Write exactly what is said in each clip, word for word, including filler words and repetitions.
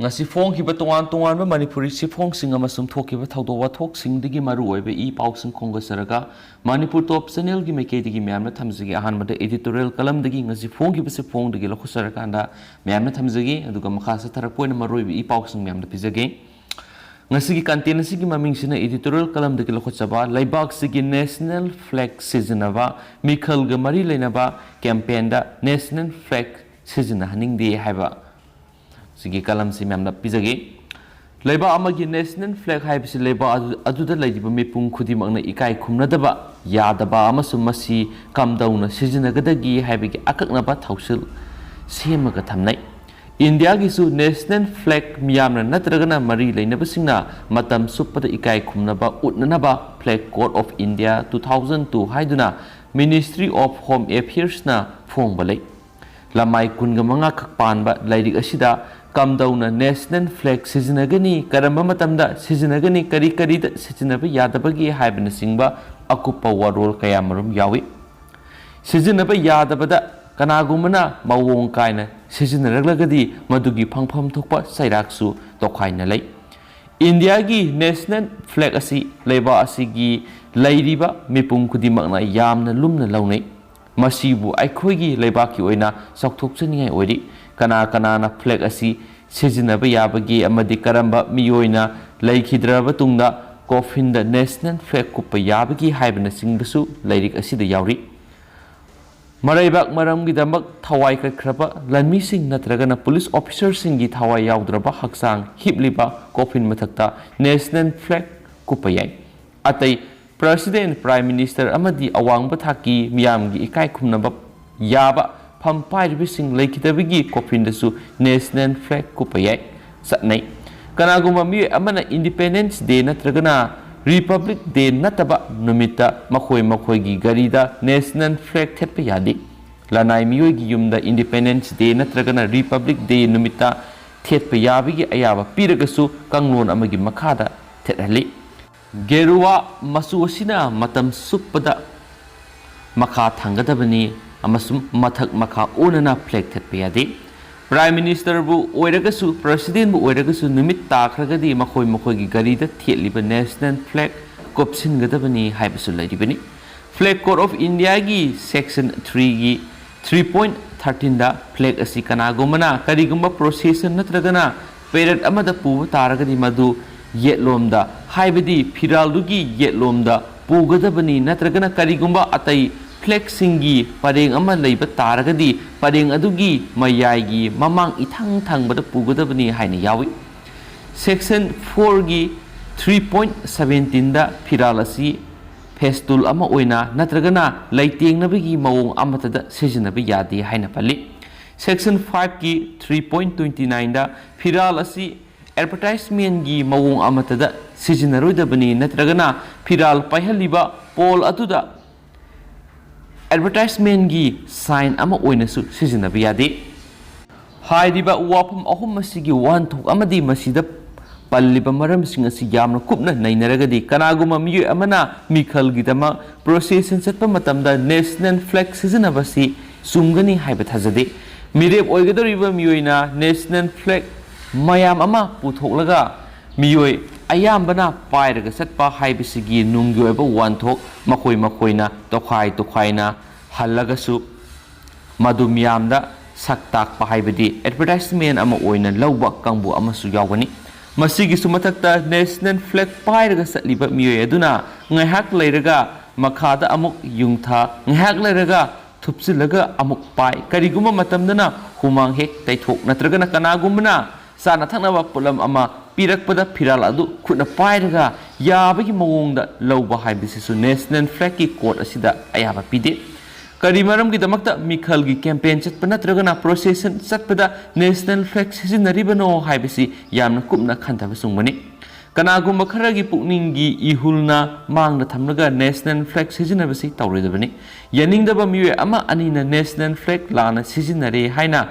ꯉꯁꯤ ꯐꯣꯡꯈꯤꯕ ꯇꯣꯉꯥꯟ ꯇꯣꯉꯥꯟꯕ ꯃꯅꯤꯄꯨꯔꯤ ꯆꯦꯐꯣꯡꯁꯤꯡ ꯑꯃꯁꯨꯡ ꯊꯣꯛꯈꯤꯕ ꯊꯧꯗꯣꯛ ꯋꯥꯊꯣꯛꯁꯤꯡꯗꯒꯤ ꯃꯔꯨꯑꯣꯏꯕ ꯏ ꯄꯥꯎꯁꯤꯡ ꯈꯣꯝꯒꯠꯆꯔꯒ ꯃꯅꯤꯄꯨꯔ ꯇꯣꯞ ꯆꯦꯅꯦꯜꯒꯤ ꯃꯥꯏꯀꯩꯗꯒꯤ ꯃꯌꯥꯝꯅ ꯊꯝꯖꯒꯦ꯫ ꯑꯍꯥꯟꯕꯗ editorial columnꯗꯒꯤ ꯉꯁꯤ ꯐꯣꯡꯈꯤꯕ ꯆꯦꯐꯣꯡꯗꯒꯤ ꯂꯧꯈꯠꯆꯔꯀꯥꯟꯗ ꯃꯌꯥꯝꯅ ꯊꯝꯖꯒꯦ, ꯑꯗꯨꯒ ꯃꯈꯥ ꯆꯠꯊꯔꯛꯄ ꯑꯣꯏꯅ ꯃꯔꯨꯑꯣꯏꯕ ꯏ ꯄꯥꯎꯁꯤꯡ ꯃꯌꯥꯝꯗ ꯄꯤꯖꯒꯦ꯫ ꯉꯁꯤꯒꯤ content ꯑꯁꯤꯒꯤ ꯃꯃꯤꯡꯁꯤꯅ editorial columnꯗꯒꯤ ꯂꯧꯈꯠꯆꯕ, ꯂꯩꯕꯥꯛꯁꯤꯒꯤ national flag ꯁꯤꯖꯤꯟꯅꯕ, ꯃꯤꯈꯜꯒ ꯃꯔꯤ ꯂꯩꯅꯕ campaignꯗ national flag ꯁꯤꯖꯤꯟꯅꯍꯟꯅꯤꯡꯗꯦ ꯍꯥꯏꯕ ꯁꯤꯒꯤ columnꯁꯤ ꯃꯌꯥꯝꯗ ꯄꯤꯖꯒꯦ꯫ ꯂꯩꯕꯥꯛ ꯑꯃꯒꯤ national flag ꯍꯥꯏꯕꯁꯤ ꯂꯩꯕꯥꯛ ꯑꯗꯨ, ꯑꯗꯨꯗ ꯂꯩꯔꯤꯕ ꯃꯤꯄꯨꯝ ꯈꯨꯗꯤꯡꯃꯛꯅ ꯏꯀꯥꯏ ꯈꯨꯝꯅꯗꯕ ꯌꯥꯗꯕ ꯑꯃꯁꯨꯡ ꯃꯁꯤ ꯀꯝꯗꯧꯅ ꯁꯤꯖꯤꯟꯅꯒꯗꯒꯦ ꯍꯥꯏꯕꯒꯤ ꯑꯀꯛꯅꯕ ꯊꯧꯁꯤꯜ ꯁꯦꯝꯃꯒ ꯊꯝꯅꯩ꯫ ꯏꯟꯗꯤꯌꯥꯒꯤꯁꯨ national flag ꯃꯤꯌꯥꯝꯅ ꯅꯠꯇ꯭ꯔꯒꯅ ꯃꯔꯤ ꯂꯩꯅꯕꯁꯤꯡꯅ ꯃꯇꯝ ꯆꯨꯞꯄꯗ ꯏꯀꯥꯏ ꯈꯨꯝꯅꯕ ꯎꯠꯅꯅꯕ Flag Code of India two thousand two ꯍꯥꯏꯗꯨꯅ Ministry of Home Affairsꯅ ꯐꯣꯡꯕ ꯂꯩ꯫ ꯂꯃꯥꯏ ꯀꯨꯟꯒ ꯃꯉꯥ ꯈꯛ ꯄꯥꯟꯕ ꯂꯥꯏꯔꯤꯛ ꯑꯁꯤꯗ ꯀꯝꯗꯧꯅ national flag ꯁꯤꯖꯤꯟꯅꯒꯅꯤ, ꯀꯔꯝꯕ ꯃꯇꯝꯗ ꯁꯤꯖꯤꯟꯅꯒꯅꯤ, ꯀꯔꯤ ꯀꯔꯤꯗ ꯁꯤꯖꯤꯟꯅꯕ ꯌꯥꯗꯕꯒꯦ ꯍꯥꯏꯕꯅꯆꯤꯡꯕ ꯑꯀꯨꯞꯄ ꯋꯥꯔꯣꯜ ꯀꯌꯥꯃꯔꯨꯝ ꯌꯥꯎꯏ꯫ ꯁꯤꯖꯤꯟꯅꯕ ꯌꯥꯗꯕꯗ ꯀꯅꯥꯒꯨꯝꯕꯅ ꯃꯑꯣꯡ ꯀꯥꯏꯅ ꯁꯤꯖꯤꯟꯅꯔꯛꯂꯒꯗꯤ ꯃꯗꯨꯒꯤ ꯐꯪꯐꯝ ꯊꯣꯛꯄ ꯆꯩꯔꯥꯛꯁꯨ ꯇꯣꯈꯥꯏꯅ ꯂꯩ꯫ ꯏꯟꯗꯤꯌꯥꯒꯤ national flag ꯑꯁꯤ ꯂꯩꯕꯥꯛ ꯑꯁꯤꯒꯤ ꯂꯩꯔꯤꯕ ꯃꯤꯄꯨꯝ ꯈꯨꯗꯤꯡꯃꯛꯅ ꯌꯥꯝꯅ ꯂꯨꯝꯅ ꯂꯧꯅꯩ꯫ ꯃꯁꯤꯕꯨ ꯑꯩꯈꯣꯏꯒꯤ ꯂꯩꯕꯥꯛꯀꯤ ꯑꯣꯏꯅ ꯆꯥꯎꯊꯣꯛꯆꯅꯤꯡꯉꯥꯏ ꯑꯣꯏꯔꯤ꯫ ꯀꯅꯥ ꯀꯅꯥꯅ flag ꯑꯁꯤ ꯁꯤꯖꯤꯟꯅꯕ ꯌꯥꯕꯒꯦ ꯑꯃꯗꯤ ꯀꯔꯝꯕ ꯃꯤꯑꯣꯏꯅ ꯂꯩꯈꯤꯗ꯭ꯔꯕ ꯇꯨꯡꯗ coffinꯗ national flag ꯀꯨꯞꯄ ꯌꯥꯕꯒꯦ ꯍꯥꯏꯕꯅꯆꯤꯡꯕꯁꯨ ꯂꯥꯏꯔꯤꯛ ꯑꯁꯤꯗ ꯌꯥꯎꯔꯤ꯫ ꯃꯔꯩꯕꯥꯛ ꯃꯔꯝꯒꯤꯗꯃꯛ ꯊꯋꯥꯏ ꯀꯠꯈ꯭ꯔꯕ ꯂꯥꯟꯃꯤꯁꯤꯡ ꯅꯠꯇ꯭ꯔꯒꯅ police officerꯁꯤꯡꯒꯤ ꯊꯋꯥꯏ ꯌꯥꯎꯗ꯭ꯔꯕ ꯍꯛꯆꯥꯡ ꯍꯤꯞꯂꯤꯕ coffin ꯃꯊꯛꯇ national flag ꯀꯨꯞꯄ ꯌꯥꯏ꯫ ꯑꯇꯩ president, prime minister ꯑꯃꯗꯤ ꯑꯋꯥꯡꯕ ꯊꯥꯛꯀꯤ ꯃꯤꯌꯥꯝꯒꯤ ꯏꯀꯥꯏ ꯈꯨꯝꯅꯕ ꯌꯥꯕ ꯐꯝ ꯄꯥꯏꯔꯤꯕꯁꯤꯡ ꯂꯩꯈꯤꯗꯕꯒꯤ coffinꯗꯁꯨ national flag ꯀꯨꯞꯄ ꯌꯥꯏ꯫ ꯆꯠꯅꯩ꯫ ꯀꯅꯥꯒꯨꯝꯕ ꯃꯤꯑꯣꯏ ꯑꯃꯅ Independence Day ꯅꯠꯇ꯭ꯔꯒꯅ Republic Day ꯅꯠꯇꯕ ꯅꯨꯃꯤꯠꯇ ꯃꯈꯣꯏ ꯃꯈꯣꯏꯒꯤ ꯒꯥꯔꯤꯗ national flag ꯊꯦꯠꯄ ꯌꯥꯗꯦ꯫ ꯂꯅꯥꯏ ꯃꯤꯑꯣꯏꯒꯤ ꯌꯨꯝꯗ Independence Day ꯅꯠꯇ꯭ꯔꯒꯅ Republic Day ꯅꯨꯃꯤꯠꯇ ꯊꯦꯠꯄ ꯌꯥꯕꯒꯤ ꯑꯌꯥꯕ ꯄꯤꯔꯒꯁꯨ ꯀꯥꯡꯂꯣꯟ ꯑꯃꯒꯤ ꯃꯈꯥꯗ ꯊꯦꯠꯍꯜꯂꯤ꯫ ꯒꯦꯔꯨꯋꯥ ꯃꯆꯨ ꯑꯁꯤꯅ ꯃꯇꯝ ꯆꯨꯞꯄꯗ ꯃꯈꯥ ꯊꯥꯡꯒꯗꯕꯅꯤ ꯑꯃꯁꯨꯡ ꯃꯊꯛ ꯃꯈꯥ ꯑꯣꯟꯅꯅ flag ꯊꯦꯠꯄ ꯌꯥꯗꯦ꯫ Prime Ministerꯕꯨ ꯑꯣꯏꯔꯒꯁꯨ, Presidentꯕꯨ ꯑꯣꯏꯔꯒꯁꯨ, ꯅꯨꯃꯤꯠ ꯇꯥꯈ꯭ꯔꯒꯗꯤ ꯃꯈꯣꯏ ꯃꯈꯣꯏꯒꯤ ꯒꯥꯔꯤꯗ ꯊꯦꯠꯂꯤꯕ National Flag ꯀꯨꯞꯁꯤꯟꯒꯗꯕꯅꯤ ꯍꯥꯏꯕꯁꯨ ꯂꯩꯔꯤꯕꯅꯤ꯫ Flag Code of Indiaꯒꯤ Section threeꯒꯤ three point thirteenꯗ flag ꯑꯁꯤ ꯀꯅꯥꯒꯨꯝꯕꯅ ꯀꯔꯤꯒꯨꯝꯕ procession ꯅꯠꯇ꯭ꯔꯒꯅ parade ꯑꯃꯗ ꯄꯨꯕ ꯇꯥꯔꯒꯗꯤ ꯃꯗꯨ ꯌꯦꯠꯂꯣꯝꯗ, ꯍꯥꯏꯕꯗꯤ ꯐꯤꯔꯥꯜꯗꯨꯒꯤ ꯌꯦꯠꯂꯣꯝꯗ ꯄꯨꯒꯗꯕꯅꯤ, ꯅꯠꯇ꯭ꯔꯒꯅ ꯀꯔꯤꯒꯨꯝꯕ ꯑꯇꯩ flagꯁꯤꯡꯒꯤ ꯄꯔꯦꯡ ꯑꯃ ꯂꯩꯕ ꯇꯥꯔꯒꯗꯤ ꯄꯔꯦꯡ ꯑꯗꯨꯒꯤ ꯃꯌꯥꯏꯒꯤ ꯃꯃꯥꯡ ꯏꯊꯪ ꯊꯪꯕꯗ ꯄꯨꯒꯗꯕꯅꯤ ꯍꯥꯏꯅ ꯌꯥꯎꯏ꯫ Section fourꯒꯤ three point seventeenꯗ ꯐꯤꯔꯥꯜ ꯑꯁꯤ festool ꯑꯃ ꯑꯣꯏꯅ ꯅꯠꯇ꯭ꯔꯒꯅ ꯂꯩꯇꯦꯡꯅꯕꯒꯤ ꯃꯑꯣꯡ ꯑꯃꯠꯇꯗ ꯁꯤꯖꯤꯟꯅꯕ ꯌꯥꯗꯦ ꯍꯥꯏꯅ ꯄꯜꯂꯤ꯫ Section fiveꯀꯤ three point twenty nineꯗ ꯐꯤꯔꯥꯜ ꯑꯁꯤ advertisementꯒꯤ ꯃꯑꯣꯡ ꯑꯃꯠꯇꯗ ꯁꯤꯖꯤꯟꯅꯔꯣꯏꯗꯕꯅꯤ, ꯅꯠꯇ꯭ꯔꯒꯅ ꯐꯤꯔꯥꯜ ꯄꯥꯏꯍꯜꯂꯤꯕ pole ꯑꯗꯨꯗ advertisementꯒꯤ sign ꯑꯃ ꯑꯣꯏꯅꯁꯨ ꯁꯤꯖꯤꯟꯅꯕ ꯌꯥꯗꯦ꯫ ꯍꯥꯏꯔꯤꯕ ꯋꯥꯐꯝ ꯑꯍꯨꯝ ꯑꯁꯤꯒꯤ ꯋꯥꯍꯟꯊꯣꯛ ꯑꯃꯗꯤ ꯃꯁꯤꯗ ꯄꯜꯂꯤꯕ ꯃꯔꯝꯁꯤꯡ ꯑꯁꯤ ꯌꯥꯝꯅ ꯀꯨꯞꯅ ꯅꯩꯅꯔꯒꯗꯤ, ꯀꯅꯥꯒꯨꯝꯕ ꯃꯤꯑꯣꯏ ꯑꯃꯅ ꯃꯤꯈꯜꯒꯤꯗꯃꯛ procession ꯆꯠꯄ ꯃꯇꯝꯗ National Flag ꯁꯤꯖꯤꯟꯅꯕꯁꯤ ꯆꯨꯝꯒꯅꯤ ꯍꯥꯏꯕ ꯊꯥꯖꯗꯦ꯫ ꯃꯤꯔꯦꯞ ꯑꯣꯏꯒꯗꯧꯔꯤꯕ ꯃꯤꯑꯣꯏꯅ National Flag ꯃꯌꯥꯝ ꯑꯃ ꯄꯨꯊꯣꯛꯂꯒ ꯃꯤꯑꯣꯏ ꯑꯌꯥꯝꯕꯅ ꯄꯥꯏꯔꯒ ꯆꯠꯄ ꯍꯥꯏꯕꯁꯤꯒꯤ ꯅꯨꯡꯒꯤ ꯑꯣꯏꯕ ꯋꯥꯍꯟꯊꯣꯛ ꯃꯈꯣꯏ ꯃꯈꯣꯏꯅ ꯇꯣꯈꯥꯏ ꯇꯣꯈꯥꯏꯅ ꯍꯜꯂꯒꯁꯨ ꯃꯗꯨ ꯃꯤꯌꯥꯝꯗ ꯁꯛ ꯇꯥꯛꯄ ꯍꯥꯏꯕꯗꯤ advertisement ꯑꯃ ꯑꯣꯏꯅ ꯂꯧꯕ ꯀꯥꯡꯕꯨ ꯑꯃꯁꯨ ꯌꯥꯎꯒꯅꯤ꯫ ꯃꯁꯤꯒꯤꯁꯨ ꯃꯊꯛꯇ National Flag ꯄꯥꯏꯔꯒ ꯆꯠꯂꯤꯕ ꯃꯤꯑꯣꯏ ꯑꯗꯨꯅ ꯉꯥꯏꯍꯥꯛ ꯂꯩꯔꯒ ꯃꯈꯥꯗ ꯑꯃꯨꯛ ꯌꯨꯡꯊ, ꯉꯥꯏꯍꯥꯛ ꯂꯩꯔꯒ ꯊꯨꯞꯆꯤꯜꯂꯒ ꯑꯃꯨꯛ ꯄꯥꯏ, ꯀꯔꯤꯒꯨꯝꯕ ꯃꯇꯝꯗꯅ ꯍꯨꯃꯥꯡ ꯍꯦꯛ ꯇꯩꯊꯣꯛ, ꯅꯠꯇ꯭ꯔꯒꯅ ꯀꯅꯥꯒꯨꯝꯕꯅ ꯆꯥꯅ ꯊꯛꯅꯕ ꯄꯣꯠꯂꯝ ꯑꯃ ꯄꯤꯔꯛꯄꯗ ꯐꯤꯔꯥꯜ ꯑꯗꯨ ꯈꯨꯠꯅ ꯄꯥꯏꯔꯒ ꯌꯥꯕꯒꯤ ꯃꯑꯣꯡꯗ ꯂꯧꯕ ꯍꯥꯏꯕꯁꯤꯁꯨ National Flagꯀꯤ code ꯑꯁꯤꯗ ꯑꯌꯥꯕ ꯄꯤꯗꯦ꯫ ꯀꯔꯤ ꯃꯔꯝꯒꯤꯗꯃꯛꯇ ꯃꯤꯈꯜꯒꯤ campaign ꯆꯠꯄ ꯅꯠꯇ꯭ꯔꯒꯅ procession ꯆꯠꯄꯗ National Flag ꯁꯤꯖꯤꯟꯅꯔꯤꯕꯅꯣ ꯍꯥꯏꯕꯁꯤ ꯌꯥꯝꯅ ꯀꯨꯞꯅ ꯈꯟꯊꯕ ꯆꯨꯝꯒꯅꯤ꯫ ꯀꯅꯥꯒꯨꯝꯕ ꯈꯔꯒꯤ ꯄꯨꯛꯅꯤꯡꯒꯤ ꯏꯍꯨꯜꯅ ꯃꯥꯡꯗ ꯊꯝꯂꯒ National Flag ꯁꯤꯖꯤꯟꯅꯕꯁꯤ ꯇꯧꯔꯣꯏꯗꯕꯅꯤ꯫ ꯌꯥꯅꯤꯡꯗꯕ ꯃꯤꯑꯣꯏ ꯑꯃ ꯑꯅꯤꯅ National Flag ꯂꯥꯟꯅ ꯁꯤꯖꯤꯟꯅꯔꯦ ꯍꯥꯏꯅ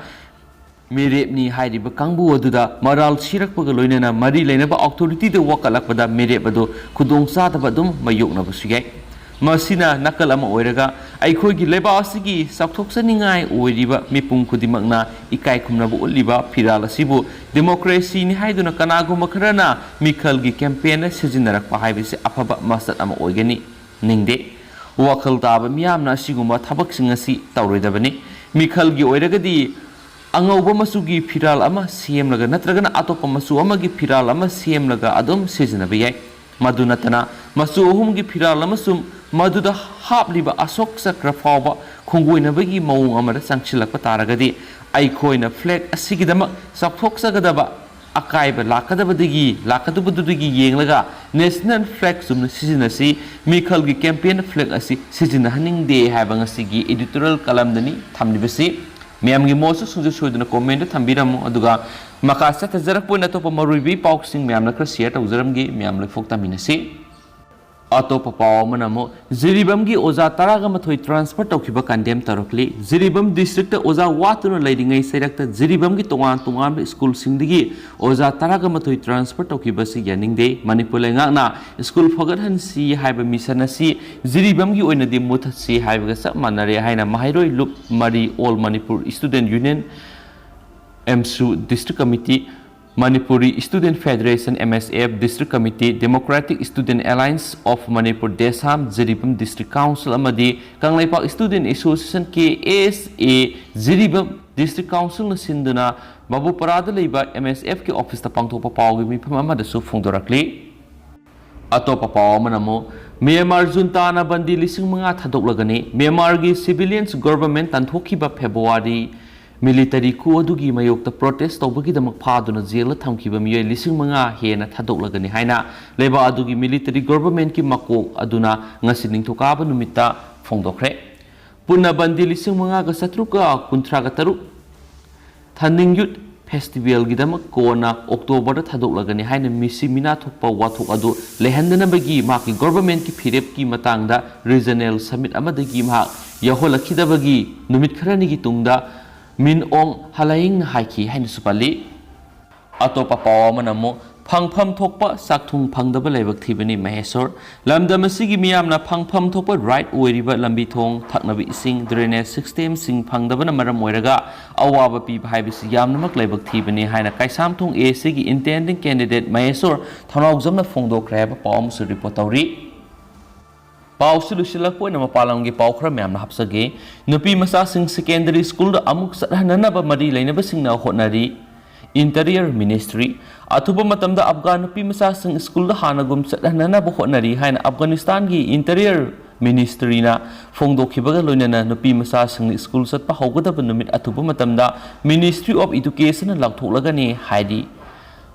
ꯃꯤꯔꯦꯞꯅꯤ ꯍꯥꯏꯔꯤꯕ ꯀꯥꯡꯕꯨ ꯑꯗꯨꯗ ꯃꯔꯥꯜ ꯁꯤꯔꯛꯄꯒ ꯂꯣꯏꯅꯅ ꯃꯔꯤ ꯂꯩꯅꯕ authorityꯗ ꯋꯥꯀꯠꯂꯛꯄꯗ ꯃꯤꯔꯦꯞ ꯑꯗꯨ ꯈꯨꯗꯣꯡꯆꯥꯗꯕ ꯑꯗꯨꯝ ꯃꯥꯌꯣꯛꯅꯕꯁꯨ ꯌꯥꯏ꯫ ꯃꯁꯤꯅ ꯅꯥꯀꯜ ꯑꯃ ꯑꯣꯏꯔꯒ, ꯑꯩꯈꯣꯏꯒꯤ ꯂꯩꯕꯥꯛ ꯑꯁꯤꯒꯤ ꯆꯥꯎꯊꯣꯛꯆꯅꯤꯡꯉꯥꯏ ꯑꯣꯏꯔꯤꯕ ꯃꯤꯄꯨꯝ ꯈꯨꯗꯤꯡꯃꯛꯅ ꯏꯀꯥꯏ ꯈꯨꯝꯅꯕ ꯎꯠꯂꯤꯕ ꯐꯤꯔꯥꯜ ꯑꯁꯤꯕꯨ ꯗꯦꯃꯣꯀ꯭ꯔꯦꯁꯤꯅꯤ ꯍꯥꯏꯗꯨꯅ ꯀꯅꯥꯒꯨꯝꯕ ꯈꯔꯅ ꯃꯤꯈꯜꯒꯤ ꯀꯦꯝꯄꯦꯟꯗ ꯁꯤꯖꯤꯟꯅꯔꯛꯄ ꯍꯥꯏꯕꯁꯤ ꯑꯐꯕ ꯃꯁꯛ ꯑꯃ ꯑꯣꯏꯒꯅꯤ ꯅꯤꯡꯗꯦ꯫ ꯋꯥꯈꯜ ꯇꯥꯕ ꯃꯤꯌꯥꯝꯅ ꯑꯁꯤꯒꯨꯝꯕ ꯊꯕꯛꯁꯤꯡ ꯑꯁꯤ ꯇꯧꯔꯣꯏꯗꯕꯅꯤ꯫ ꯃꯤꯈꯜꯒꯤ ꯑꯣꯏꯔꯒꯗꯤ ꯑꯉꯧꯕ ꯃꯆꯨꯒꯤ ꯐꯤꯔꯥꯜ ꯑꯃ ꯁꯦꯝꯂꯒ ꯅꯠꯇ꯭ꯔꯒꯅ ꯑꯇꯣꯞꯄ ꯃꯆꯨ ꯑꯃꯒꯤ ꯐꯤꯔꯥꯜ ꯑꯃ ꯁꯦꯝꯂꯒ ꯑꯗꯨꯝ ꯁꯤꯖꯤꯟꯅꯕ ꯌꯥꯏ꯫ ꯃꯗꯨ ꯅꯠꯇꯅ ꯃꯆꯨ ꯑꯍꯨꯝꯒꯤ ꯐꯤꯔꯥꯜ ꯑꯃꯁꯨꯡ ꯃꯗꯨꯗ ꯍꯥꯞꯂꯤꯕ ꯑꯁꯣꯛ ꯆꯀ꯭ꯔ ꯐꯥꯎꯕ ꯈꯣꯡꯒꯣꯏꯅꯕꯒꯤ ꯃꯑꯣꯡ ꯑꯃꯗ ꯆꯪꯁꯤꯜꯂꯛꯄ ꯇꯥꯔꯒꯗꯤ, ꯑꯩꯈꯣꯏꯅ ꯐ꯭ꯂꯦꯒ ꯑꯁꯤꯒꯤꯗꯃꯛ ꯆꯥꯎꯊꯣꯛꯆꯒꯗꯕ ꯑꯀꯥꯏꯕ ꯂꯥꯛꯀꯗꯕꯗꯒꯤ, ꯂꯥꯛꯀꯗꯕꯗꯨꯗꯒꯤ ꯌꯦꯡꯂꯒ ꯅꯦꯁꯅꯦꯜ ꯐ꯭ꯂꯦꯒ ꯆꯨꯝꯅ ꯁꯤꯖꯤꯟꯅꯁꯤ, ꯃꯤꯈꯜꯒꯤ ꯀꯦꯝꯄꯦꯟ ꯐ꯭ꯂꯦꯒ ꯑꯁꯤ ꯁꯤꯖꯤꯟꯅꯍꯟꯅꯤꯡꯗꯦ ꯍꯥꯏꯕ ꯉꯁꯤꯒꯤ ꯏꯗꯤꯇꯣꯔꯤꯌꯦꯜ ꯀꯂꯝꯗꯅꯤ ꯊꯝꯂꯤꯕꯁꯤ꯫ ꯃꯌꯥꯝꯒꯤ ꯃꯣꯠꯁꯨ ꯁꯨꯡꯁꯣꯏ ꯁꯣꯏꯗꯅ ꯀꯣꯃꯦꯟꯗ ꯊꯝꯕꯤꯔꯝꯃꯨ, ꯑꯗꯨꯒ ꯃꯈꯥ ꯆꯠꯊꯖꯔꯛꯄ ꯑꯣꯏꯅ ꯑꯇꯣꯞꯄ ꯃꯔꯨꯑꯣꯏꯕ ꯏ ꯄꯥꯎꯁꯤꯡ ꯃꯌꯥꯝꯅ ꯈꯔ ꯁꯤꯌꯔ ꯇꯧꯖꯔꯝꯒꯦ꯫ ꯃꯌꯥꯝ ꯂꯣꯏꯐꯥꯎ ꯇꯥꯃꯤꯟꯅꯁꯤ꯫ ꯑꯇꯣꯞꯄ ꯄꯥꯎ ꯑꯃꯅ ꯑꯃꯨꯛ ꯖꯤꯔꯤꯕꯥꯝꯒꯤ ꯑꯣꯖꯥ ꯇꯔꯥꯒ ꯃꯥꯊꯣꯏ ꯇ꯭ꯔꯥꯟꯁꯐꯔ ꯇꯧꯈꯤꯕ ꯀꯟꯗꯦꯝ ꯇꯧꯔꯛꯂꯤ꯫ ꯖꯤꯔꯤꯕꯥꯝ ꯗꯤꯁꯇ꯭ꯔꯤꯛꯇ ꯑꯣꯖꯥ ꯋꯥꯠꯇꯨꯅ ꯂꯩꯔꯤꯉꯩ ꯆꯩꯔꯛꯇ ꯖꯤꯔꯤꯕꯥꯝꯒꯤ ꯇꯣꯉꯥꯟ ꯇꯣꯉꯥꯟꯕ ꯁ꯭ꯀꯨꯜꯁꯤꯡꯗꯒꯤ ꯑꯣꯖꯥ ꯇꯔꯥꯒ ꯃꯥꯊꯣꯏ ꯇ꯭ꯔꯥꯟꯁꯐꯔ ꯇꯧꯈꯤꯕꯁꯤ ꯌꯥꯅꯤꯡꯗꯦ꯫ ꯃꯅꯤꯄꯨꯔ ꯂꯩꯉꯥꯛꯅ ꯁ꯭ꯀꯨꯜ ꯐꯒꯠꯍꯟꯁꯤ ꯍꯥꯏꯕ ꯃꯤꯁꯟ ꯑꯁꯤ ꯖꯤꯔꯤꯕꯥꯝꯒꯤ ꯑꯣꯏꯅꯗꯤ ꯃꯨꯊꯠꯁꯤ ꯍꯥꯏꯕꯒ ꯆꯞ ꯃꯥꯟꯅꯔꯦ ꯍꯥꯏꯅ ꯃꯍꯩꯔꯣꯏ ꯂꯨꯞ ꯃꯔꯤ, all Manipur student union, AMSU, district committee, Manipuri student federation, M S F, district committee, democratic student alliance of Manipur, DESAM, Jiribam district council ꯑꯃꯗꯤ Kangleipak student association, K S A, Jiribam district ꯀꯥꯎꯟꯁꯤꯜꯅ ꯁꯤꯟꯗꯨꯅ ꯕꯥꯕꯨꯄꯥꯔꯥꯗ ꯂꯩꯕ ꯑꯦꯝ ꯑꯦꯁ ꯑꯦꯐꯀꯤ ꯑꯣꯐꯤꯁꯇ ꯄꯥꯡꯊꯣꯛꯄ ꯄꯥꯎꯒꯤ ꯃꯤꯐꯝ ꯑꯃꯗꯁꯨ ꯐꯣꯡꯗꯣꯔꯛꯂꯤ꯫ ꯑꯇꯣꯞꯄ ꯄꯥꯎ ꯑꯃꯅ ꯑꯃꯨꯛ ꯃ꯭ꯌꯥꯟꯃꯥꯔ ꯖꯨꯟꯇꯥꯅ ꯕꯟꯗꯤ ꯂꯤꯁꯤꯡ ꯃꯉꯥ ꯊꯥꯗꯣꯛꯂꯒꯅꯤ꯫ ꯃ꯭ꯌꯥꯟꯃꯥꯔꯒꯤ ꯁꯤꯚꯤꯂꯤꯌꯟꯁ ꯒꯣꯚꯔꯟꯃꯦꯟꯠ ꯇꯥꯟꯊꯣꯛꯈꯤꯕ ꯐꯦꯕ꯭ꯔꯨꯋꯥꯔꯤ ꯃꯤꯂꯤꯇꯔꯤ coup ꯑꯗꯨꯒꯤ ꯃꯥꯌꯣꯛꯇ ꯄ꯭ꯔꯣꯇꯦꯁ ꯇꯧꯕꯒꯤꯗꯃꯛ ꯐꯥꯗꯨꯅ ꯖꯦꯜꯗ ꯊꯝꯈꯤꯕ ꯃꯤꯑꯣꯏ ꯂꯤꯁꯤꯡ ꯃꯉꯥ ꯍꯦꯟꯅ ꯊꯥꯗꯣꯛꯂꯒꯅꯤ ꯍꯥꯏꯅ ꯂꯩꯕꯥꯛ ꯑꯗꯨꯒꯤ ꯃꯤꯂꯤꯇꯔꯤ ꯒꯣꯚꯔꯟꯃꯦꯟꯠꯀꯤ ꯃꯀꯣꯛ ꯑꯗꯨꯅ ꯉꯁꯤ ꯅꯤꯡꯊꯧꯀꯥꯕ ꯅꯨꯃꯤꯠꯇ ꯐꯣꯡꯗꯣꯛꯈ꯭ꯔꯦ꯫ ꯄꯨꯟꯅ ꯕꯟꯗꯤ ꯂꯤꯁꯤꯡ ꯃꯉꯥꯒ ꯆꯥꯇ꯭ꯔꯨꯛꯀ ꯀꯨꯟꯊ꯭ꯔꯥꯒ ꯇꯔꯨꯛ ꯊꯥꯅꯤꯡ ꯌꯨꯠ ꯐꯦꯁꯇꯤꯚꯦꯜꯒꯤꯗꯃꯛ ꯀꯣꯟꯅ ꯑꯣꯛꯇꯣꯕꯔꯗ ꯊꯥꯗꯣꯛꯂꯒꯅꯤ ꯍꯥꯏꯅ ꯃꯤꯁꯤ ꯃꯤꯅꯥ ꯊꯣꯛꯄ ꯋꯥꯊꯣꯛ ꯑꯗꯨ ꯂꯩꯍꯟꯗꯅꯕꯒꯤ ꯃꯍꯥꯛꯀꯤ ꯒꯣꯚꯔꯟꯃꯦꯟꯠꯀꯤ ꯐꯤꯔꯦꯞꯀꯤ ꯃꯇꯥꯡꯗ ꯔꯤꯖꯅꯦꯜ ꯁꯃꯤꯠ ꯑꯃꯗꯒꯤ ꯃꯍꯥꯛ ꯌꯥꯎꯍꯜꯂꯛꯈꯤꯗꯕꯒꯤ ꯅꯨꯃꯤꯠ ꯈꯔꯅꯤꯒꯤ ꯇꯨꯡꯗ ꯃꯤꯟ ꯑꯣꯡ ꯍꯂꯥꯏꯡꯅ ꯍꯥꯏꯈꯤ ꯍꯥꯏꯅꯁꯨ ꯄꯜꯂꯤ꯫ ꯑꯇꯣꯞꯄ ꯄꯥꯎ ꯑꯃꯅ ꯑꯃꯨꯛ ꯐꯪꯐꯝ ꯊꯣꯛꯄ ꯆꯥꯛꯊꯨꯡ ꯐꯪꯗꯕ ꯂꯥꯏꯕꯛ ꯊꯤꯕꯅꯤ ꯃꯍꯦꯁꯣꯔ꯫ ꯂꯝꯗꯝ ꯑꯁꯤꯒꯤ ꯃꯤꯌꯥꯝꯅ ꯐꯪꯐꯝ ꯊꯣꯛꯄ ꯔꯥꯏꯠ ꯑꯣꯏꯔꯤꯕ ꯂꯝꯕꯤ ꯊꯣꯡ, ꯊꯛꯅꯕ ꯏꯁꯤꯡ, ꯗ꯭ꯔꯦꯅꯦꯖ ꯁꯤꯁꯇꯦꯝꯁꯤꯡ ꯐꯪꯗꯕꯅ ꯃꯔꯝ ꯑꯣꯏꯔꯒ ꯑꯋꯥꯕ ꯄꯤꯕ ꯍꯥꯏꯕꯁꯤ ꯌꯥꯝꯅꯃꯛ ꯂꯥꯏꯕꯛ ꯊꯤꯕꯅꯤ ꯍꯥꯏꯅ ꯀꯩꯁꯥꯝꯊꯣꯡ ꯑꯦ ꯁꯤꯒꯤ ꯏꯟꯇꯦꯟꯗꯤꯡ ꯀꯦꯟꯗꯤꯗꯦꯠ ꯃꯍꯦꯁꯣꯔ ꯊꯧꯅꯥꯎꯖꯝꯅ ꯐꯣꯡꯗꯣꯛꯈ꯭ꯔꯦ ꯍꯥꯏꯕ ꯄꯥꯎ ꯑꯃꯁꯨ ꯔꯤꯄꯣꯔꯠ ꯇꯧꯔꯤ꯫ ꯄꯥꯎꯁꯤ ꯂꯣꯏꯁꯤꯜꯂꯛꯄ ꯑꯣꯏꯅ ꯃꯄꯥꯟ ꯂꯝꯒꯤ ꯄꯥꯎ ꯈꯔ ꯃꯌꯥꯝꯅ ꯍꯥꯞꯆꯒꯦ꯫ ꯅꯨꯄꯤ ꯃꯆꯥꯁꯤꯡ ꯁꯦꯀꯦꯟꯗꯔꯤ ꯁ꯭ꯀꯨꯜꯗ ꯑꯃꯨꯛ ꯆꯠꯍꯟꯅꯅꯕ ꯃꯔꯤ ꯂꯩꯅꯕꯁꯤꯡꯅ ꯍꯣꯠꯅꯔꯤ꯫ Interior ministry. ꯑꯊꯨꯕ ꯃꯇꯝꯗ ꯑꯐꯒꯥꯟ ꯅꯨꯄꯤ ꯃꯆꯥꯁꯤꯡ ꯁ꯭ꯀꯨꯜꯗ ꯍꯥꯟꯅꯒꯨꯝ ꯆꯠꯍꯟꯅꯅꯕ ꯍꯣꯠꯅꯔꯤ ꯍꯥꯏꯅ ꯑꯐꯒꯥꯅꯤꯁꯇꯥꯟꯒꯤ ꯏꯟꯇꯔꯤꯌꯔ ꯃꯤꯅꯤꯁꯇ꯭ꯔꯤꯅ ꯐꯣꯡꯗꯣꯛꯈꯤꯕꯒ ꯂꯣꯏꯅꯅ ꯅꯨꯄꯤ ꯃꯆꯥꯁꯤꯡ ꯁ꯭ꯀꯨꯜ ꯆꯠꯄ ꯍꯧꯒꯗꯕ ꯅꯨꯃꯤꯠ ꯑꯊꯨꯕ ꯃꯇꯝꯗ ꯃꯤꯅꯤꯁꯇ꯭ꯔꯤ ꯑꯣꯐ ꯏꯗꯨꯀꯦꯁꯟꯅ ꯂꯥꯎꯊꯣꯛꯂꯒꯅꯤ ꯍꯥꯏꯔꯤ꯫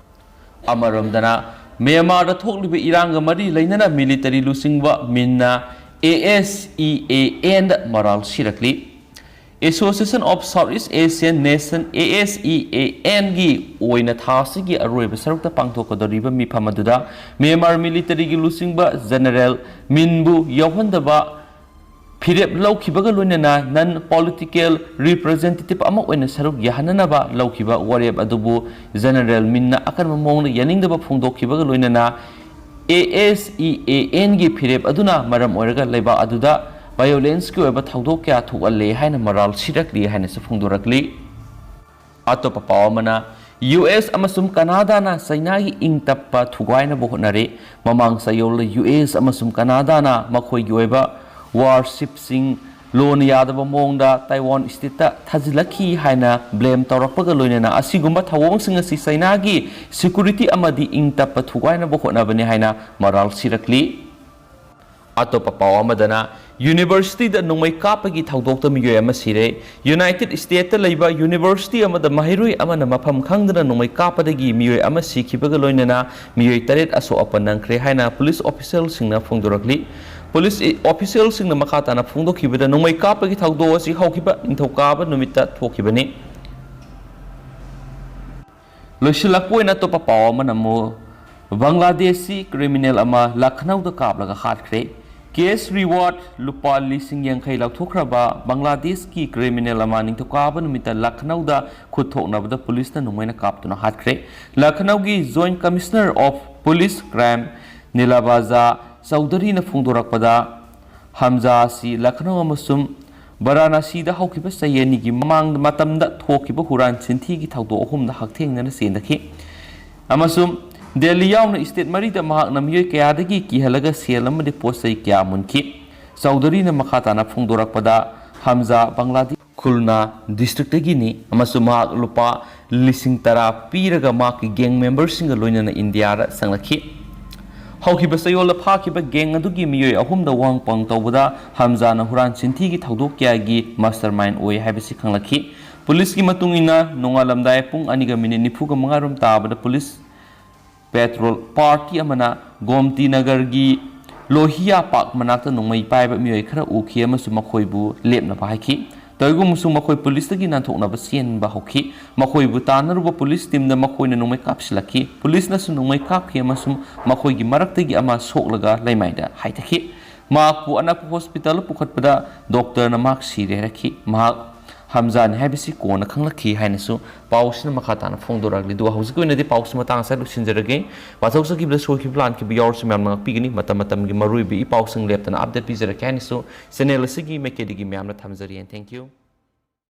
ꯑꯃꯔꯣꯝꯗꯅ ꯃ꯭ꯌꯥꯟꯃꯥꯔꯗ ꯊꯣꯛꯂꯤꯕ ꯏꯔꯥꯡꯒ ꯃꯔꯤ ꯂꯩꯅꯅ ꯃꯤꯂꯤꯇꯔꯤ ꯂꯨꯆꯤꯡꯕ ꯃꯤꯟꯅ ꯑꯦ ꯑꯦꯁ ꯏ ꯑꯦ ꯑꯦꯟꯗ ꯃꯔꯥꯜ ꯁꯤꯔꯛꯂꯤ꯫ Association of Southeast Asian Nation, A S E A ꯑꯦꯟꯒꯤ ꯑꯣꯏꯅ ꯊꯥ ꯑꯁꯤꯒꯤ ꯑꯔꯣꯏꯕ ꯁꯔꯨꯛꯇ ꯄꯥꯡꯊꯣꯛꯀꯗꯧꯔꯤꯕ ꯃꯤꯐꯝ ꯑꯗꯨꯗ ꯃ꯭ꯌꯥꯟꯃꯥꯔ ꯃꯤꯂꯤꯇꯔꯤꯒꯤ ꯂꯨꯆꯤꯡꯕ ꯖꯦꯅꯔꯦꯜ ꯃꯤꯟꯕꯨ ꯌꯥꯎꯍꯟꯗꯕ ꯐꯤꯔꯦꯞ ꯂꯧꯈꯤꯕꯒ ꯂꯣꯏꯅꯅ ꯅꯟ ꯄꯣꯂꯤꯇꯤꯀꯦꯜ ꯔꯤꯄ꯭ꯔꯖꯦꯟꯇꯦꯇꯤꯚ ꯑꯃ ꯑꯣꯏꯅ ꯁꯔꯨꯛ ꯌꯥꯍꯟꯅꯅꯕ ꯂꯧꯈꯤꯕ ꯋꯥꯔꯦꯞ ꯑꯗꯨꯕꯨ ꯖꯦꯅꯔꯦꯜ ꯃꯤꯟꯅ ꯑꯀꯟꯕ ꯃꯑꯣꯡꯗ ꯌꯥꯅꯤꯡꯗꯕ ꯐꯣꯡꯗꯣꯛꯈꯤꯕꯒ ꯂꯣꯏꯅꯅ ꯑꯦ ꯑꯦꯁ ꯏ ꯑꯦ ꯑꯦꯟꯒꯤ ꯐꯤꯔꯦꯞ ꯑꯗꯨꯅ ꯃꯔꯝ ꯑꯣꯏꯔꯒ ꯂꯩꯕꯥꯛ ꯑꯗꯨꯗ ꯚꯥꯏꯑꯣꯂꯦꯟꯁꯀꯤ ꯑꯣꯏꯕ ꯊꯧꯗꯣꯛ ꯀꯌꯥ ꯊꯣꯛꯍꯜꯂꯦ ꯍꯥꯏꯅ ꯃꯔꯥꯜ ꯁꯤꯔꯛꯂꯤ ꯍꯥꯏꯅꯁꯨ ꯐꯣꯡꯗꯣꯔꯛꯂꯤ꯫ ꯑꯇꯣꯞꯄ ꯄꯥꯎ ꯑꯃꯅ, ꯌꯨ ꯑꯦꯁ ꯑꯃꯁꯨꯡ ꯀꯅꯥꯗꯥꯅ ꯆꯩꯅꯥꯒꯤ ꯏꯪ ꯇꯞꯄ ꯊꯨꯒꯥꯏꯅꯕ ꯍꯣꯠꯅꯔꯤ꯫ ꯃꯃꯥꯡ ꯆꯌꯣꯜꯗ ꯌꯨ ꯑꯦꯁ ꯑꯃꯁꯨꯡ ꯀꯅꯥꯗꯥꯅ ꯃꯈꯣꯏꯒꯤ ꯑꯣꯏꯕ ꯋꯥꯔꯁꯤꯞꯁꯤꯡ ꯂꯣꯟꯅ ꯌꯥꯗꯕ ꯃꯑꯣꯡꯗ ꯇꯥꯏꯋꯥꯟ ꯁ꯭ꯇꯦꯠꯇ ꯊꯥꯖꯤꯜꯂꯛꯈꯤ ꯍꯥꯏꯅ ꯕ꯭ꯂꯦꯝ ꯇꯧꯔꯛꯄꯒ ꯂꯣꯏꯅꯅ ꯑꯁꯤꯒꯨꯝꯕ ꯊꯧꯑꯣꯡꯁꯤꯡ ꯑꯁꯤ ꯆꯩꯅꯥꯒꯤ ꯁꯦꯀ꯭ꯌꯨꯔꯤꯇꯤ ꯑꯃꯗꯤ ꯏꯪ ꯇꯞꯄ ꯊꯨꯒꯥꯏꯅꯕ ꯍꯣꯠꯅꯕꯅꯤ ꯍꯥꯏꯅ ꯃꯔꯥꯜ ꯁꯤꯔꯛꯂꯤ꯫ ꯑꯇꯣꯞꯄ ꯄꯥꯎ ꯑꯃꯗꯅ, ꯌꯨꯅꯤꯚꯔꯁꯤꯇꯤꯗ ꯅꯣꯡꯃꯩ ꯀꯥꯞꯄꯒꯤ ꯊꯧꯗꯣꯛꯇ ꯃꯤꯑꯣꯏ ꯑꯃ ꯁꯤꯔꯦ꯫ ꯌꯨꯅꯥꯏꯇꯦꯗ ꯁ꯭ꯇꯦꯠꯇ ꯂꯩꯕ ꯌꯨꯅꯤꯚꯔꯁꯤꯇꯤ ꯑꯃꯗ ꯃꯍꯩꯔꯣꯏ ꯑꯃꯅ ꯃꯐꯝ ꯈꯪꯗꯅ ꯅꯣꯡꯃꯩ ꯀꯥꯞꯄꯗꯒꯤ ꯃꯤꯑꯣꯏ ꯑꯃ ꯁꯤꯈꯤꯕꯒ ꯂꯣꯏꯅꯅ ꯃꯤꯑꯣꯏ ꯇꯔꯦꯠ ꯑꯁꯣꯛ ꯑꯄꯟ ꯅꯪꯈ꯭ꯔꯦ ꯍꯥꯏꯅ ꯄꯨꯂꯤꯁ ꯑꯣꯐꯤꯁꯤꯌꯦꯜꯁꯤꯡꯅ ꯐꯣꯡꯗꯣꯔꯛꯂꯤ꯫ ꯄꯨꯂꯤꯁ ꯑꯣꯐꯤꯁꯤꯌꯦꯜꯁꯤꯡꯅ ꯃꯈꯥ ꯇꯥꯅ ꯐꯣꯡꯗꯣꯛꯈꯤꯕꯗ, ꯅꯣꯡꯃꯩ ꯀꯥꯞꯄꯒꯤ ꯊꯧꯗꯣꯛ ꯑꯁꯤ ꯍꯧꯈꯤꯕ ꯅꯤꯡꯊꯧꯀꯥꯕ ꯅꯨꯃꯤꯠꯇ ꯊꯣꯛꯈꯤꯕꯅꯤ꯫ ꯂꯣꯏꯁꯤꯜꯂꯛꯄ ꯑꯣꯏꯅ ꯑꯇꯣꯞꯄ ꯄꯥꯎ ꯑꯃꯅ ꯑꯃꯨꯛ, ꯕꯪꯒ꯭ꯂꯥꯗꯦꯁꯤ ꯀ꯭ꯔꯤꯃꯤꯅꯦꯜ ꯑꯃ ꯂꯈꯅꯧꯗ ꯀꯥꯞꯂꯒ ꯍꯥꯠꯈ꯭ꯔꯦ꯫ ꯀꯦꯁ ꯔꯤꯋꯥꯔꯗ ꯂꯨꯄꯥ ꯂꯤꯁꯤꯡ ꯌꯥꯡꯈꯩ ꯂꯧꯊꯣꯛꯈ꯭ꯔꯕ ꯕꯪꯒ꯭ꯂꯥꯗꯦꯁꯀꯤ ꯀ꯭ꯔꯤꯃꯤꯅꯦꯜ ꯑꯃ ꯅꯤꯡꯊꯧꯀꯥꯕ ꯅꯨꯃꯤꯠꯇ ꯂꯈꯅꯧꯗ ꯈꯨꯠ ꯊꯣꯛꯅꯕꯗ ꯄꯨꯂꯤꯁꯅ ꯅꯣꯡꯃꯩꯅ ꯀꯥꯞꯇꯨꯅ ꯍꯥꯠꯈ꯭ꯔꯦ꯫ ꯂꯈꯅꯧꯒꯤ Joint Commissioner of Police Crime ꯅꯤꯂꯥꯕꯥꯖꯥ ꯆꯧꯙꯔꯤꯅ ꯐꯣꯡꯗꯣꯔꯛꯄꯗ, ꯍꯝꯖꯥ ꯑꯁꯤ ꯂꯈꯅꯧ ꯑꯃꯁꯨꯡ ꯕꯔꯥꯅꯥꯁꯤꯗ ꯍꯧꯈꯤꯕ ꯆꯍꯤ ꯑꯅꯤꯒꯤ ꯃꯃꯥꯡꯗ ꯃꯇꯝꯗ ꯊꯣꯛꯈꯤꯕ ꯍꯨꯔꯥꯟ ꯆꯤꯟꯊꯤꯒꯤ ꯊꯧꯗꯣꯛ ꯑꯍꯨꯝꯗ ꯍꯛꯊꯦꯡꯅꯅ ꯆꯦꯟꯅꯈꯤ ꯑꯃꯁꯨꯡ ꯗꯦꯜꯂꯤ ꯌꯥꯎꯅ ꯁ꯭ꯇꯦꯠ ꯃꯔꯤꯗ ꯃꯍꯥꯛꯅ ꯃꯤꯑꯣꯏ ꯀꯌꯥꯗꯒꯤ ꯀꯤꯍꯜꯂꯒ ꯁꯦꯜ ꯑꯃꯗꯤ ꯄꯣꯠ ꯆꯩ ꯀꯌꯥ ꯃꯨꯟꯈꯤ꯫ ꯆꯧꯙꯔꯤꯅ ꯃꯈꯥ ꯇꯥꯅ ꯐꯣꯡꯗꯣꯔꯛꯄꯗ, ꯍꯝꯖꯥ ꯕꯪꯒ꯭ꯂꯥꯗꯦꯁ ꯈꯨꯜꯅꯥ ꯗꯤꯁꯇ꯭ꯔꯤꯛꯇꯒꯤꯅꯤ ꯑꯃꯁꯨꯡ ꯃꯍꯥꯛ ꯂꯨꯄꯥ ꯂꯤꯁꯤꯡ ꯇꯔꯥ ꯄꯤꯔꯒ ꯃꯍꯥꯛꯀꯤ ꯒꯦꯡ ꯃꯦꯝꯕꯔꯁꯤꯡꯒ ꯂꯣꯏꯅꯅ ꯏꯟꯗꯤꯌꯥꯗ ꯆꯪꯂꯛꯈꯤ꯫ ꯍꯧꯈꯤꯕ ꯆꯌꯣꯜꯗ ꯐꯥꯈꯤꯕ ꯒꯦꯡ ꯑꯗꯨꯒꯤ ꯃꯤꯑꯣꯏ ꯑꯍꯨꯝꯗ ꯋꯥꯍꯪ ꯄꯥꯎꯍꯪ ꯇꯧꯕꯗ, ꯍꯝꯖꯥꯅ ꯍꯨꯔꯥꯟ ꯆꯤꯟꯊꯤꯒꯤ ꯊꯧꯗꯣꯛ ꯀꯌꯥꯒꯤ ꯃꯥꯁꯇꯔ ꯃꯥꯏꯟ ꯑꯣꯏ ꯍꯥꯏꯕꯁꯤ ꯈꯪꯂꯛꯈꯤ꯫ ꯄꯨꯂꯤꯁꯀꯤ ꯃꯇꯨꯡ ꯏꯟꯅ, ꯅꯣꯡꯉꯥꯜꯂꯝꯗꯥꯏ ꯄꯨꯡ ꯑꯅꯤꯒ ꯃꯤꯅꯤꯠ ꯅꯤꯐꯨꯒ ꯃꯉꯥ ꯔꯣꯝ ꯇꯥꯕꯗ ꯄꯨꯂꯤꯁ ꯄꯦꯇ꯭ꯔꯣꯜ ꯄꯥꯔꯇꯤ ꯑꯃꯅ ꯒꯣꯝꯇꯤ ꯅꯒꯔꯒꯤ ꯂꯣꯍꯤꯌꯥ ꯄꯥꯔꯛ ꯃꯅꯥꯛꯇ ꯅꯣꯡꯃꯩ ꯄꯥꯏꯕ ꯃꯤꯑꯣꯏ ꯈꯔ ꯎꯈꯤ ꯑꯃꯁꯨꯡ ꯃꯈꯣꯏꯕꯨ ꯂꯦꯞꯅꯕ ꯍꯥꯏꯈꯤ꯫ ꯇꯧꯏꯒꯨꯝꯕꯁꯨꯡ ꯃꯈꯣꯏ ꯄꯨꯂꯤꯁꯇꯒꯤ ꯅꯥꯟꯊꯣꯛꯅꯕ ꯆꯦꯟꯕ ꯍꯧꯈꯤ꯫ ꯃꯈꯣꯏꯕꯨ ꯇꯥꯟꯅꯔꯨꯕ ꯄꯨꯂꯤꯁ ꯇꯤꯝꯗ ꯃꯈꯣꯏꯅ ꯅꯣꯡꯃꯩ ꯀꯥꯞꯁꯤꯜꯂꯛꯈꯤ꯫ ꯄꯨꯂꯤꯁꯅꯁꯨ ꯅꯣꯡꯃꯩ ꯀꯥꯞꯈꯤ ꯑꯃꯁꯨꯡ ꯃꯈꯣꯏꯒꯤ ꯃꯔꯛꯇꯒꯤ ꯑꯃ ꯁꯣꯛꯂꯒ ꯂꯩꯃꯥꯏꯗ ꯍꯥꯏꯊꯈꯤ꯫ ꯃꯍꯥꯛꯄꯨ ꯑꯅꯛꯄ ꯍꯣꯁꯄꯤꯇꯥꯜꯗ ꯄꯨꯈꯠꯄꯗ ꯗꯣꯛꯇꯔꯅ ꯃꯍꯥꯛ ꯁꯤꯔꯦ ꯍꯥꯏꯔꯛꯈꯤ꯫ ꯃꯍꯥꯛ ꯍꯝꯖꯥꯅꯤ ꯍꯥꯏꯕꯁꯤ ꯀꯣꯟꯅ ꯈꯪꯂꯛꯈꯤ ꯍꯥꯏꯅꯁꯨ ꯄꯥꯎꯁꯤꯅ ꯃꯈꯥ ꯇꯥꯅ ꯐꯣꯡꯗꯣꯔꯛꯂꯤ꯫ ꯑꯗꯨꯒ ꯍꯧꯖꯤꯛꯀꯤ ꯑꯣꯏꯅꯗꯤ ꯄꯥꯎꯁꯤ ꯃꯇꯥꯡ ꯑꯁꯤꯗ ꯂꯣꯏꯁꯤꯟꯖꯔꯒꯦ꯫ ꯋꯥꯊꯣꯛꯆꯈꯤꯕꯗ ꯁꯣꯏꯈꯤꯕ ꯂꯥꯟꯈꯤꯕ ꯌꯥꯎꯔꯁꯨ ꯃꯌꯥꯝꯅ ꯉꯥꯛꯄꯤꯒꯅꯤ꯫ ꯃꯇꯝ ꯃꯇꯝꯒꯤ ꯃꯔꯨꯑꯣꯏꯕ ꯏ ꯄꯥꯎꯁꯤꯡ ꯂꯦꯞꯇꯅ ꯑꯞꯗꯦꯠ ꯄꯤꯖꯔꯛꯀꯦ ꯍꯥꯏꯅꯁꯨ ꯆꯦꯅꯦꯜ ꯑꯁꯤꯒꯤ ꯃꯥꯏꯀꯩꯗꯒꯤ ꯃꯌꯥꯝꯅ ꯊꯝꯖꯔꯤ꯫ And thank you꯫